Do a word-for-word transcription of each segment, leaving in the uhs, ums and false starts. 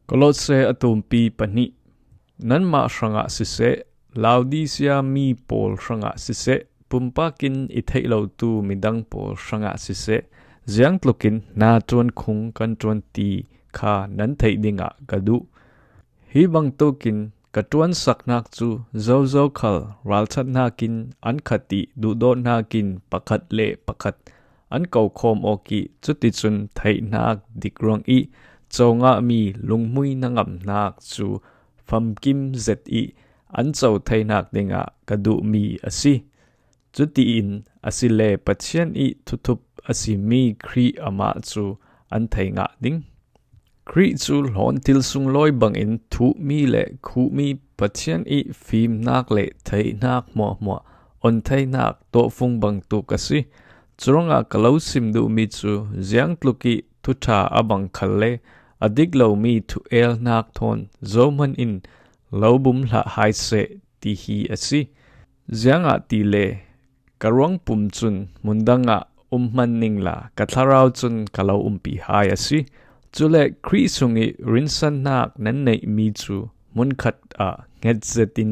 Kolose a tumpi pahnih. Nanmah hrangah siseh, Laodicea mi pawl hrangah siseh, pumpakin i theih lotu midang pawl hrangah siseh, ziangtlukin na ṭuankhung kan ṭuan ti kha nan theih dingah ka duh. Hi bangtukin ka ṭuansaknak cu zozo khal ralṭhatnak in an khat ih duhdawtnak in pakhat le pakhat an kokhawm awk ih cuticun theihnak dik ruang ih co ngahmi lungmuih na ngamnak cu famkim zet ih an co theinak dingah ka duhmi a si. Cutiin a si le Pathian ih thuthup a simi Khrih amah cu an thei ngah ding. Khrih cu hlawnthil sunglawi bangin thuhmi le khuhmi Pathian ih fimnak le theihnak hmuahhmuah on theinak tawhfung bangtuk a si. Curuangah ka lo sim duhmi cu ziangtluk ih thuṭha a bang khalle a dik lomi thuelnak thawn zohman in lo bum hlah hai seh ti hi a si. Ziangahtile ka ruangpum cun hmundangah um hman ningla ka thlarau cun ka lo umpi hai a si. Cule Khrih sungih rinsannak nan neihmi cu hmunkhat ah hnget zetin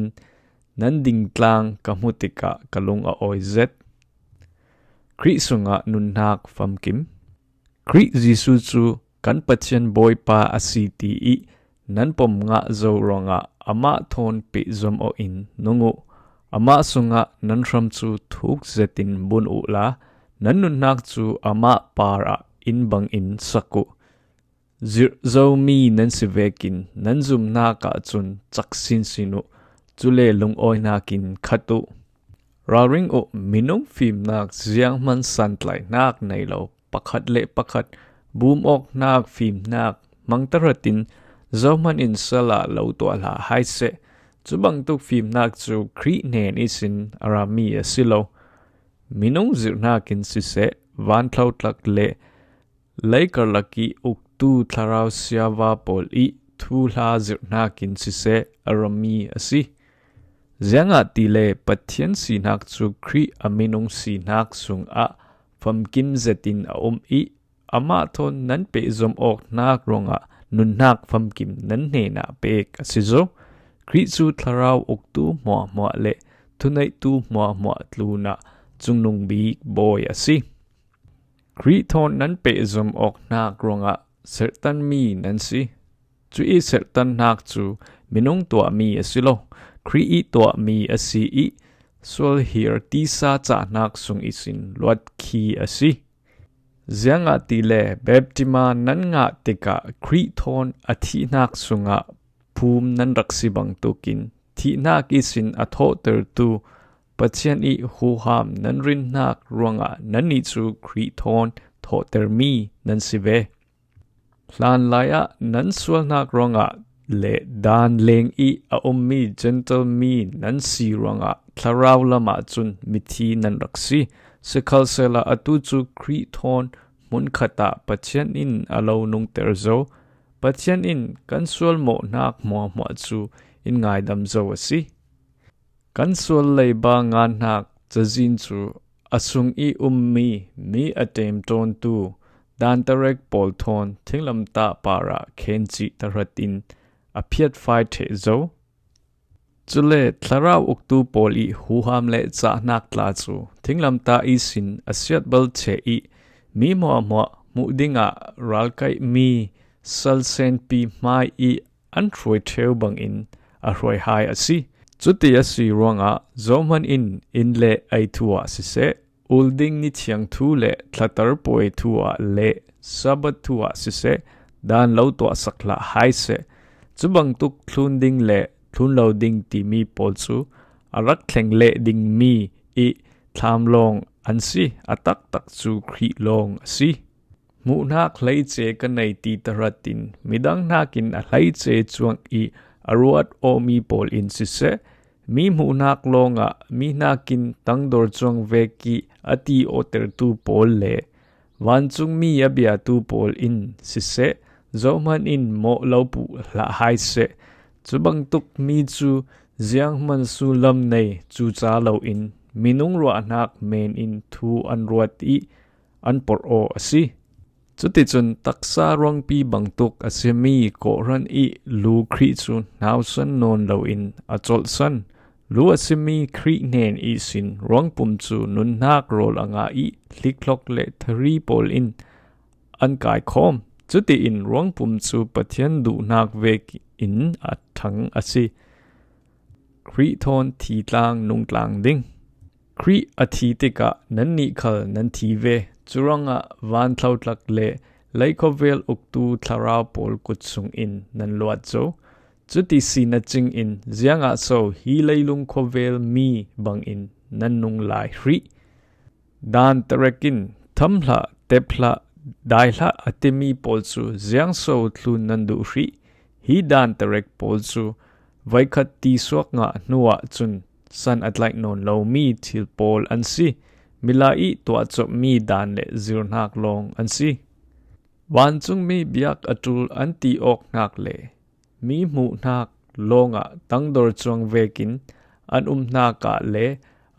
nan dingtlang ka hmuh tikah ka lung a awi zet. Khrih sungah nunnak famkim. Khrih Jesuh cu kan Pathian Bawipa a si ti ih nan pom ngah zo ruangah amah thawn pehzom awh in nung uh. Amah sungah nan hram cu thuk zetin bun uhla nan nunnak cu amah parah inn bangin sak uh. Zirh zomi nan si vekin nan zumnak ahcun cak sinsin uh, cule lungawinakin khat uh. Ralring uh, minung fimnak zianghman santlaihnak nei lo pakhat le pakhat bum awknak fimnak hmang tahratin zohman in sal ah lo tuah hlah hai seh. Cubangtuk fimnak cu Khrih hnen ihsin a rami a si lo. Minung zirhnak in siseh, vanthlo tlak le leikarlak ih uktu thlarau siava pawl ih thuhla zirhnak in siseh a rami a si. Ziangahtile Pathian sinak cu Khrih a minung sinak sungah famkim zetin a um ih amah thawn nan pehzom awknak ruangah nunnak famkim nan hnenah pek a si zo. Khrih cu thlarau uktu hmuahhmuah le thuneihtu hmuahhmuah tlunah cungnung bik bawi a si. Khrih thawn nan pehzom awknak ruangah serhtanmi nan si. Cuih serhtannak cu minung tuahmi a si lo, Khrih ih tuahmi a si ih sualhir tisa cahnak sung ihsin luat khi a si. Ziangahtile baptima nan ngah tikah Khrih thawn a thihnak sungah phum nan rak si bangtukin thihnak ihsin a thawhtertu Pathian ih huham nan rinnak ruangah nannih cu Khrih thawn thawhtermi nan si ve. Hlanlai ah nan sualnak ruangah le dan leng ih a ummi Gentile mi nan si ruangah thlarau lamah cun mithi nan rak si. Sikhalsehla atu cu Khrih thawn hmunkhat ah Pathian in a lo nungter zo. Pathian in kan sualmawhnak hmuahhmuah cu in ngaidam zo a si. Kan sual leiba ngannak cazin cu a sung ih ummi mi a ṭemṭawntu dantarek pawl thawn thinglamtah parah khencih tahratin a phiatfai ṭheh zo. Cule thlarau uktu pawl ih huham le cahnak tla cu thinglamtah ihsin a siatbal cheh ih mi hmuahhmuah hmuh dingah ralkaihmi salsenpi hmai ih an hruai ṭheu bangin a hruai hai a si. Cuti a si ruangah zohman in inn le ei thu ah siseh, ul ding ni thiang thu le thlatar puai thu ah le Sabbath thu ah siseh, dan lo tuahsak hlah hai seh. Cubangtuk thlun ding le thlun lo ding timi pawl cu a rak thleng leh dingmi ih thlam lawng an si, a taktak cu Khrih lawng a si. Hmuhnak hleice ka nei ti tahratin midang hnakin a hleice cuang ih a ruat awmi pawl in siseh, mi hmuhnak lawngah mi hnakin tangdor cuang vek ih a ti awtertu pawl le vancungmi a biatu pawl in siseh, zohman in mawh lo puh hlah hai seh. Cubangtuk mi cu zianghman sullam nei cuca loin minung ruahnak men in thu an ruat ih an porh aw a si. Cuticun taksa ruangpi bangtuk a simi kawhhran ih lu Khrih cu hnausan nawn loin a colhsan. Lu a simi Khrih hnen ihsin ruangpum cu nunnak rawl a ngah ih hlikhlok le thari pawl in an kaikhawm. Cutiin ruangpum cu Pathian duhnak vekin a ṭhang a si. Khrih thawn thi tlang nung tlang ding. Khrih a thi tikah nannih khal nan thi ve. Curuangah van thlotlak le lei khuavel uktu thlarau pawl kut sungin nan luat zo. Cuti si na cingin ziangah so hi leilung khuavel mi bangin nan nung lai hrih? Dan terek in tham hlah, tep hlah, dai hlah a timi pawl cu ziang so thlun nan duh hrih? Hi dan terek pawl cu voikhat tisuak ngah hnuah cun san a tlaih nawn lomi thil pawl an si. Milai ih tuah cawhmi dan le zirhnak lawng an si. Vancungmi biak a ṭul an ti awk hnak le mi hmuhnak lawngah tangdor cuang vekin an um hnak ah le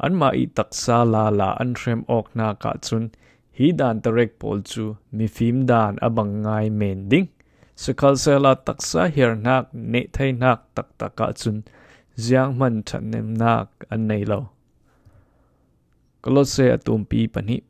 anmah ih taksa lala an hrem awk hnak ahcun hi dan terek pawl cu mifim dan a bang ngai men ding. Sikhalsehla taksa hiarhnak, nehtheihnak taktak ahcun zianghman ṭhathnemnak an nei lo. Kolose a tumpi pahnih.